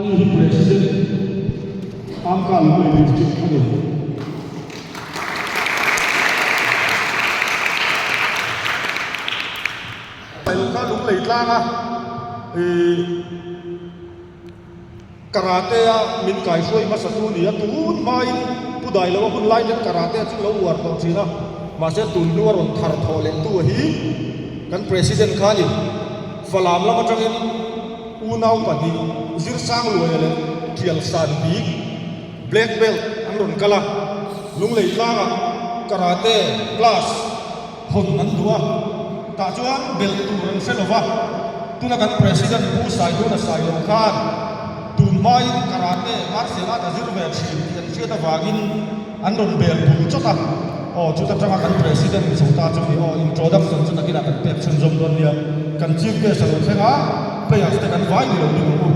Ani hi President Amka Lunglei District a ni. Sailo kha Lunglei tlanga ih Karate a min kaihruai hmasa tu nia, tun hmain Pu Dailoa hun lai ten karate chu lo uar tawh thin a, mahse tun hnu a rawn thar thawh leh tu hi kan President kha a ni. Falam lam atangin unau pahnih Zirsangluaia leh Thialsan bik Black Belt an rawn kal a, Lunglei tlangah karate class Hawn an duh a, tah chuan belh tur an hre lo va, tuna kan President Pu Saiduna Sailo khan tun hmain karate martial art a zir ve thin tih an hriat avangin an rawn bel bul chawt a, aw chuta tanga kan President ni chho ta chu ni aw introduction chu takinah kan pek chhunzawm dawn nia, kan Chief Guest a lo thleng a, players te kan vai ni lo ding ang u.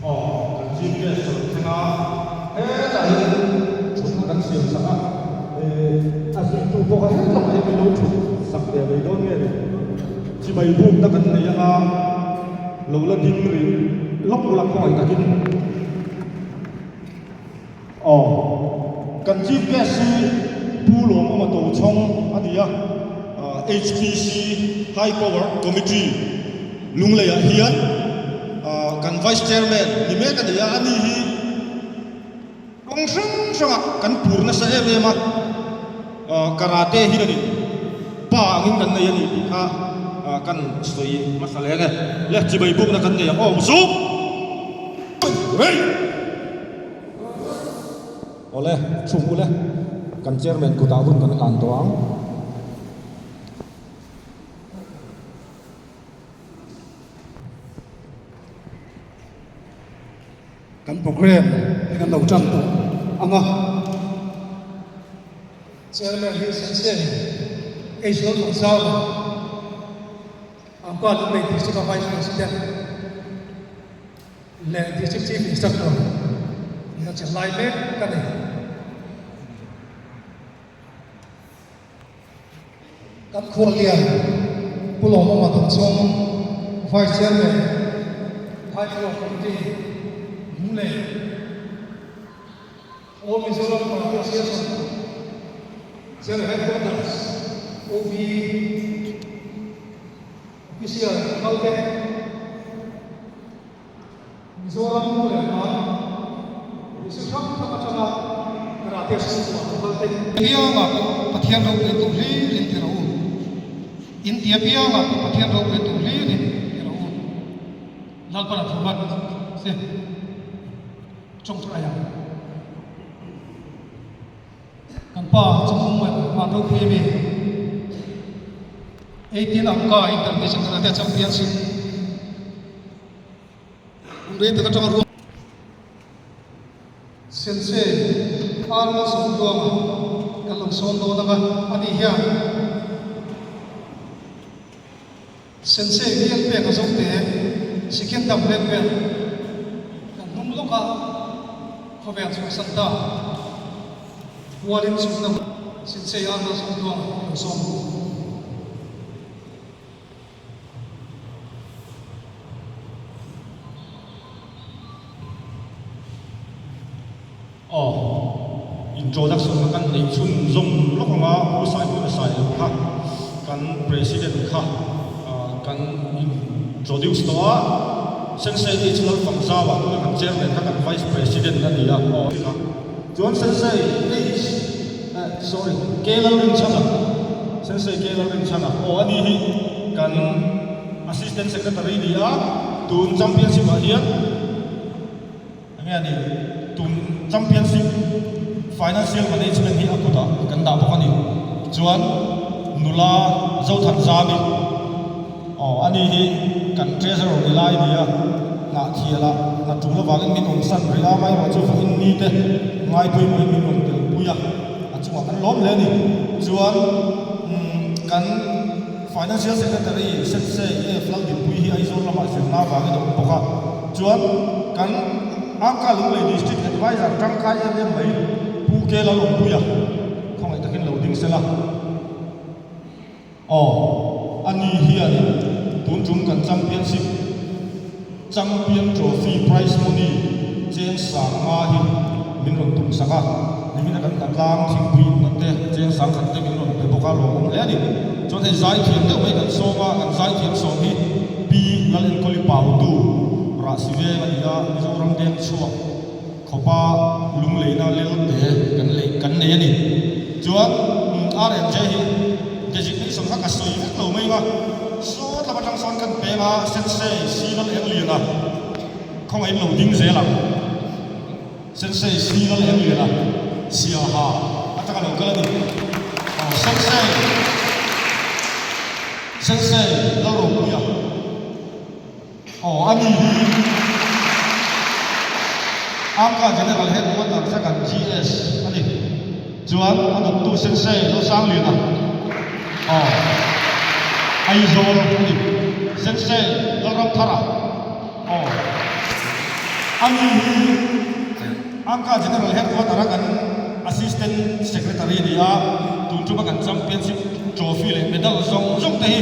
Aw, kan Chief Guest a lo thleng a, hetah hian thutna kan siam sak a, eh a zuitu pawh kha hetlamah hian min lo thut sak ve mai dawn nge ni? Chibai bukna kan nei anga lo la ding rih lawk ula khawngaih takin. Aw, kan Chief Guest hi Pu Lawmawma Tochhawng a ni a, HPC, High Power Committee, Lungleiah hian kan Vice Chairman ni mek a ni a, ani hi kawng hrang hrangah kan pur nasa em em a, karate hianin pa angin kan nei a ni tih kha kan sawi hmasa leng e. Le, chibai bukna kan nei ang aw, Mzu! Hey! Awle, chhung ule, kan chairman kutah hun kan hlan tawh ang. Kan program hi kan lo tan tawh ang a. Chairman hi Sensei H Lalthangzauva, Angkua Lunglei District-a Vice President. Leh District Chief Instructor nihna chelh lai mek ka nei. Kan khuallian Pu Lawmawma Tochhawng, Vice Chairman, High Power Committee, Lunglei, All Mizoram Karate Association General Headquarters, OB, Official kalte Mizoram nu leh pa District hrang hrang atanga karate chhungkua lo kalte. Piangah pawh Pathian ropui tur hlirin ti rawh u. In tia piangah pawh Pathian ropui tur hlirin ti rawh u. Lalpan a thu vat se tawngtai ang. Kan pa chung van ropui ami 18 Angka International Karate Championship hun rei tak atanga ruang Sensei Arnold Sawmtluanga kan lo sawn dawn anga ani hian Sensei bial pek a zo te, Sikendam Black Belt kan hnung lawk a, khawvel chhuahsan ta hualin chhunna Sensei Arnold Sawmtluanga a lo sawm. Aw, introduction kha kan neih chhun zawm lawk ang a, Pu Saihmuna Sailo kha kan President kha kan introduce tawh a, Sensei H Lalfangzau ah tuna kan Chairman kha kan Vice President a ni a, aw kha chuan Sensei H eh sorry K Lalrinchhana, Sensei K Lalrinchhana aw a ni hi kan Assistant Secretary ni a, tun Championship ah hian. Enge a ni? Tun Championship Financial Management hi a kutah kan dah bawk a ni. Chuan nula Zothanzami, aw a ni hi kan Treasurer ni lai a ni a, hnahthialah hna tul avangin min awmsan rih a, amaherawhchu vawiin nite ngaipawimawhin min rawn telpui a, a chungah kan lawm hle a ni. Chuan kan Financial Secretary Sensei AF Laldinpuii hi Aizawl lamah zirna avangin a awm bawk a, chuan kan. Angka Lunglei District Adviser tangkai em em mai Pu Ke Lalawmpuia khawngaih takin lo ding sela. Aw, ani hianin tun tum kan championship Champion Trophy prize money cheng sang nga hi min rawn tum sak a, nimina kan hna tlang thingpui inna te cheng sang khat te min rawn pe bawk a, lawmawm hle a ni. Chuan hei zaithiam deuh mai kan sawm a, kan zaithiam sawm hi Pi Lalenkawli Pautu Rahsi veng a ni a, Mizoram deng chhuak khawpa lungleina lelte kan lei kan nei a ni. Chuan RMJ hi designation kha ka sawi vek lo mai a, sawt lam atang sawn kan peng a, Sensei Sinal Engliana khawngaih in lo ding zel ang. Sensei Sinal Engliana Siaha atanga lo kal a ni. Aw Sensei Sensei Lalropuia. Aw, a ni hi Amka General Headquarters a kan GS a ni. Chuan a dawttu Sensei Losang Liana, aw, Aizawl a ni. Sensei Lalramthara, aw, a ni hi Amka General Headquarters a kan Assistant Secretary a ni a, tun tuma kan Championship Trophy leh medal zawng zawng te hi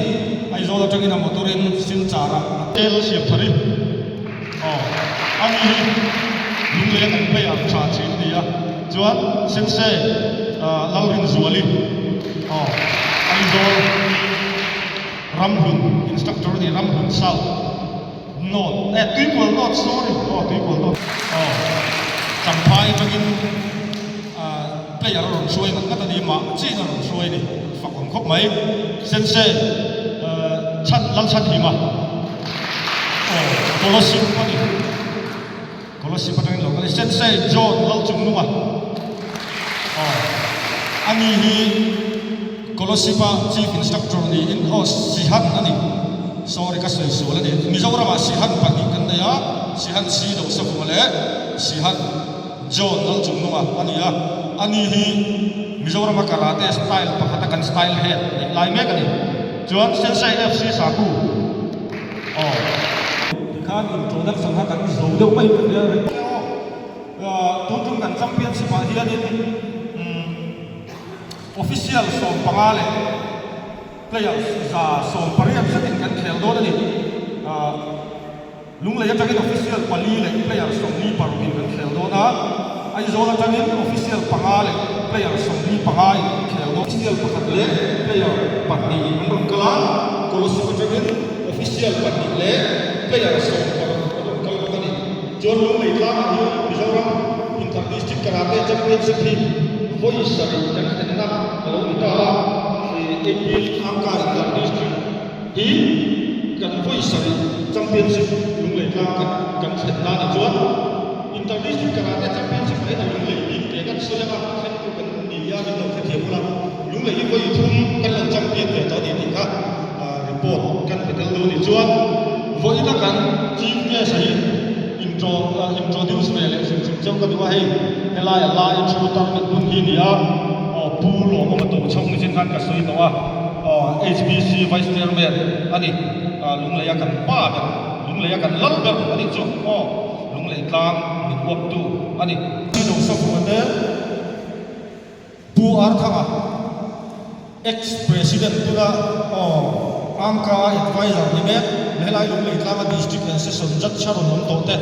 Aizawl atangin a motor in Silchar ah a tel siam thar i aw a ni hi Lunglei a kan player tha thin a ni a, chuan Sensei Lalrinzuali aw Aizawl Ramhlun instructor a ni Ramhlun South North eh Tuikual North sorry aw Tuikual North aw Champhai atangin Player a rawn hruai ngat ngat a ni mah chiin a rawn hruai a ni fak awm khawp mai. Sensei chhan Lalchhan Hima aw Kolasib a ni Kolasib atangin lo kal a ni Sensei John Lalchungnunga aw a ni hi Kolasib a Chief Instructor niin aw Sihan a ni sorry ka sawi sual a ni Mizoramah Sihan pahnih kan nei a Sihan Si Dosavunga leh Sihan John Lalchungnunga a ni a, ani hi Mizorama karate style pakhata kan style head neih lai mek a ni. Chuan Sensei FC Saku aw. Tikhan introduction kha kan zo deuh mai ka nia reng aw. Tun tum kan championship ah hianin official 15 leh players 180 zetin kan khel dawn a ni. Lunglei atangin official pali leh player 46 in kan khel dawn a, Aizawl atangin official panga leh player 45 in an khel dawn. Official pakhat leh player pahnih in an rawn kal a, Kolasib atangin official pahnih leh player 16 an rawn kal bawk a ni. Chuan Lunglei tlangah hian Mizoram Inter District Karate Championship hi vawi sarih kan thlenna a lo ni ta a, 18 Angka Inter District. Hi kan vawi sarih championship Lunglei tlang kan kan thlen nan ah chuan Inter District Karate Championship ah hian a Lunglei bik te kan sawi anga thlen tur kan ni a min lo hrethiam ula Lunglei hi vawi thum kan lo champion ve tawh a ni tih kha report kan pe tel dawn a ni chuan vawiina kan Chief Guest ah hi intro introduce ve leh hrim hrim chauh ka duh a hei helai a lai thu tarmit hmun hi a ni a aw Pu Lawmawma Tochhawng ni chin khan ka sawi tawh a. Aw HBC Vice Chairman a ni, Lungleia kan pa ber, Lungleia kan lal ber a nih chu aw, Lunglei tlang min uaptu a ni. Pi Dosavunga te Pu Arthanga, Ex-President tuna aw Angka Adviser ni mek, helai Lunglei tlanga District and Session Judge a rawn awm tawh te,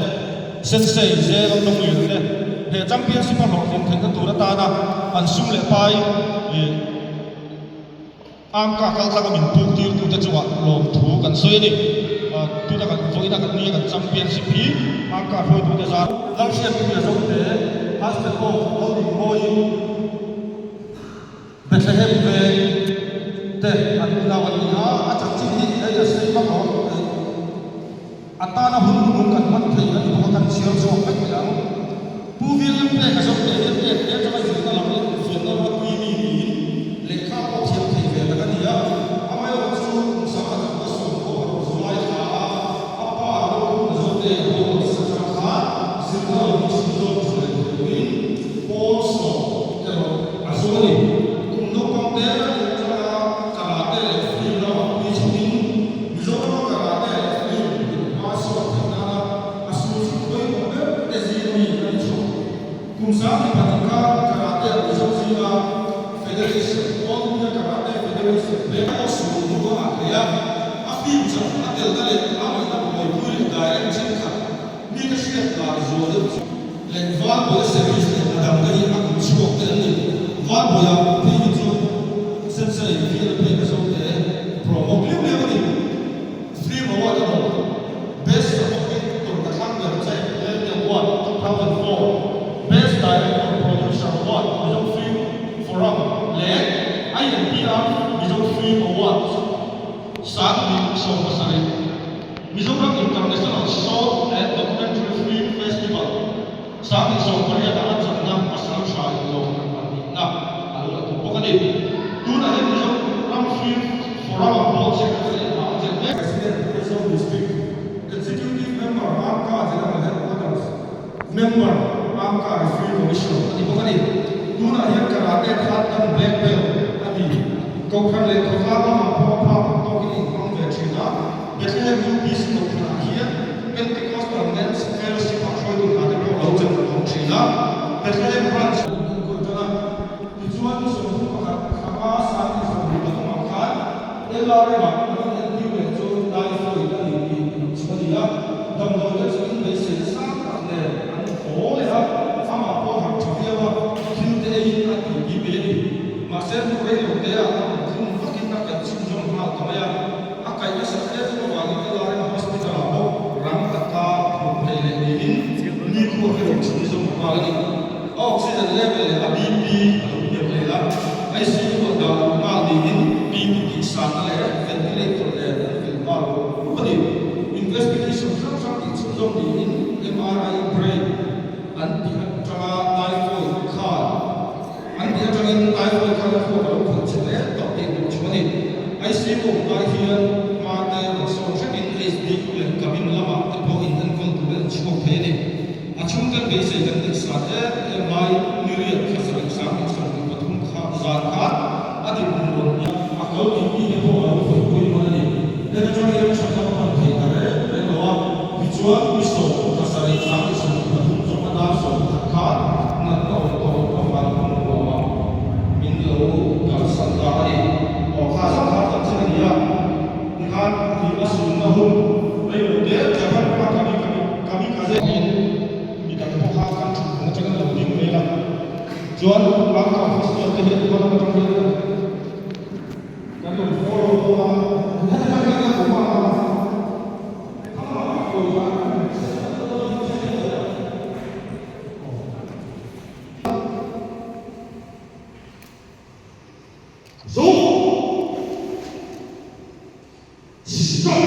Sensei Zel Dawnglian te, he Championship a hlawhtlin theihna tur atana an sum leh pai ih, Angka kaltlanga min puk tirtute chungah lawmthu kan sawi a ni. Tuna kan vawiina kan nia kan championship hi Angka hruaitute zar Lalhriatpuia Zote, Husband of Laldinmawi, Bethlehem veng te an unau an ni a, a chanchin hi hei a sei vak lo. A tana hun nung kan hman thei a ni bawk a, kan chhiar chhuak vek leh ang. Pu William Blake a zawk teh hian eng te atanga zirna lam leh infiamna lama tui mi niin lehkha pawh thiam thei ve tak a ni a. Amaherawh chu kum 1910 July thla a a pa Rokhum Zote a bo sa atang khan zirna lam hi chhunzawm tha leh thei loin pawl sawm erawh a zawm a ni. Kum naupang te a nih atanga karate leh film lamah pui chhukin Mizorama karate leh film in hma sawn theih nana a sul chhun pawimawh ber te zing a mi. telna leh a ngaihna buaipui leh direct thenkhat mite hriat lar zual deuh chu leh Valbuaia series leh a dangte hi a kut chhuak te an ni. Valbuaia phei hi chu Sensei VLP ka zo te promo liau liau a ni. Film Award a dawng. Best Supporting Actor ka thlang ber che Lelte Award 2004, Best Director Producer Award Mizo Film Forum leh INPR Mizo Film Awards 2017, Mizoram International Short and Documentary Film Festival 2018 ah a channa pasal tha inlawm pahnihna a lo la tawh bawk a ni. Tunah hian Mizoram Film Forum-ah board secretary hna a chelh mek. President Aizawl District Executive Member Amka General Headquarters Member Amka Referee Commission a ni bawk a ni. Tunah hian Karate khan dan Black Belt a ni. Kohhran leh khawtlang lamah pawh a phak ang tawkin a inhmang ve thin a. Bethlehem UPC kohhranah hian Pentecostal Men's Fellowship-ah hruaitu hna te pawh lo chelh awm thin a. Bethlehem Branch an enkawl tan a. Tichuan, ni 31 thla 2023 khan LRM-ah an inentir leh chu typhoid a ni tih chu a ni a, damdawi te chu inbeisei sang tak nen an haw leh a, amah pawh harh tha viau a, thil te eiin a ti ti mai a ni. Mahse, hnu rei lo te ah a rawn thlum vakin a kaih chhunzawm nghal ta mai a, a kaih nasa em avangin LRM Hospital-ah bawk rang taka phur phei leh niin nikhua erawh chhunzawm nghal a ni. A oxygen level leh a BP a lo hniam leh a, ICU ah dah luh nghal niin BP tih sanna leh ventilator nen an vil nghal rup rup a ni. Investigation hrang hrang tih chhunzawm niin MRI brain an tih atanga typhoid khan an tih atangin typhoid khan a thluak a lo khalh che hle tawh tih hmuh chu a ni. ICU awm lai hian hma te rawn sawn hrekin HDU leh cabin lamah te pawh in enkawl tur an chhuak thei a ni. A chhungten beisei kan neih sat em em lai niriat thla 7 23 kha zan khan a dinhmun rawn hniam a kal tih mi te pawh a lo khawihpui hman a ni. Heta tang hian tha tak hman thei ta reng reng lo a, tichuan mi 10 thla 7 23 zawng a dar 11 khan natna awm tawh loh avangin hmun ruamah min lo kalsan ta a ni. Aw kha zan khan kan chin a ni a, tikhan i a sunna hun reilo te Japan rama kami kami Kamikaze in mi dang pawh kha kan thut hmun atangin a lo ding vel a, chuan Bangka Festival te hian hma lam atang hian kan rawn follow dawn a, heta tang hian kan awm a, Zo! Stop!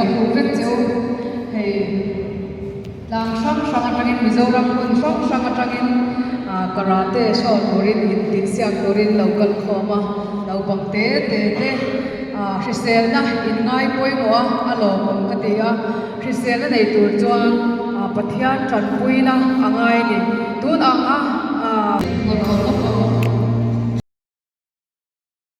Ka hmuh vek che u hei tlang hrang hrang atangin Mizoram hmun hrang hrang atangin karate show turin intihsiak turin lo kal khawm a naupang te te te hriselna in ngai pawimawh a a lawmawm ka ti a hriselna nei tur chuan Pathian tanpuina a ngai a ni.